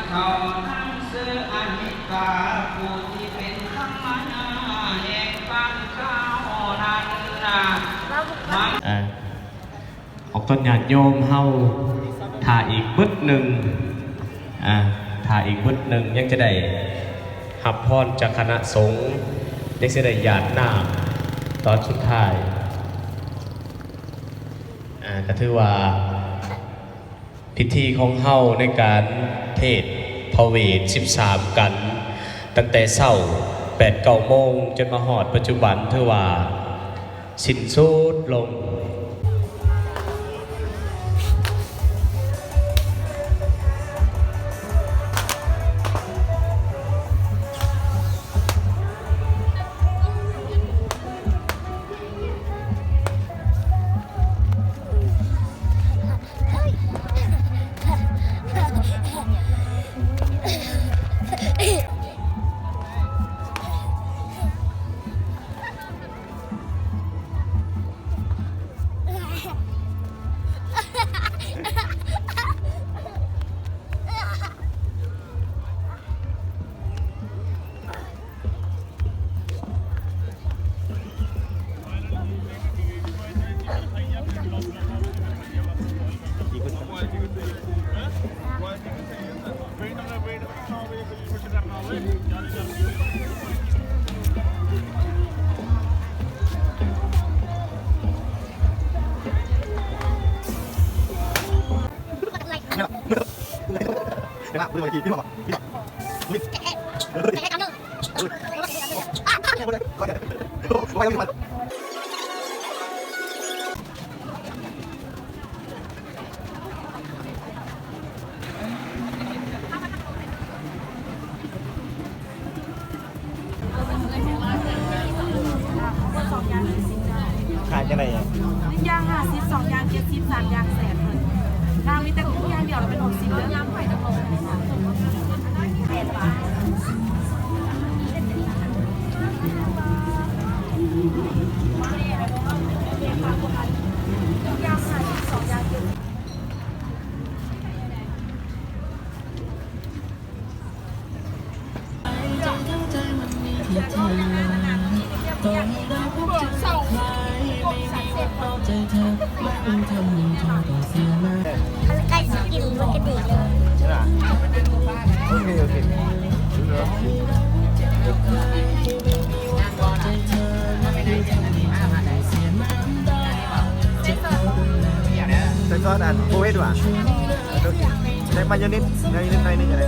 ເຂົ້ານຳເສືອອານິກາ ຜູ້ທີ່ເປັນທຳມະດາແຫ່ງບ້ານເຮົານັ້ນນະ ມາ ອ່າ ອອກຕົນຍາດໂຍມເຮົາ ຖ້າອີກບຶດໜຶ່ງ ອ່າ ຖ້າອີກບຶດໜຶ່ງ ຍັງຈະໄດ້ຮັບພອນຈາກຄະນະສົງ ຍັງຊິໄດ້ຢາດນ້ຳຕອນສຸດທ້າຍ ອ່າ ກະຖືວ່າ ພິທີຂອງເຮົາໃນການເທດພະເວດສິບສາມກັນ ຕັ້ງແຕ່ເຊົ້າແປດເກົ້າໂມງ ຈົນມາຮອດປັດຈຸບັນ ຖືວ່າສິ້ນສຸດລົງ. ຂາຍຈັ່ງໃດ? ໜຶ່ງຢ່າງຫ້າສິບ ສອງຢ່າງເຈັດສິບ ສາມຢ່າງແສນເພິ່ນ. ຖ້າມີແຕ່ກຸ້ງຢ່າງດຽວລະເປັນຫົກສິບເດີ. ໃສ່ຊອສອັນບໍ່ເຜັດຫວາ? ໃສ່ມາຍອເນັດ ມາຍອເນັດໜ້ອຍໜຶ່ງກໍໄດ້.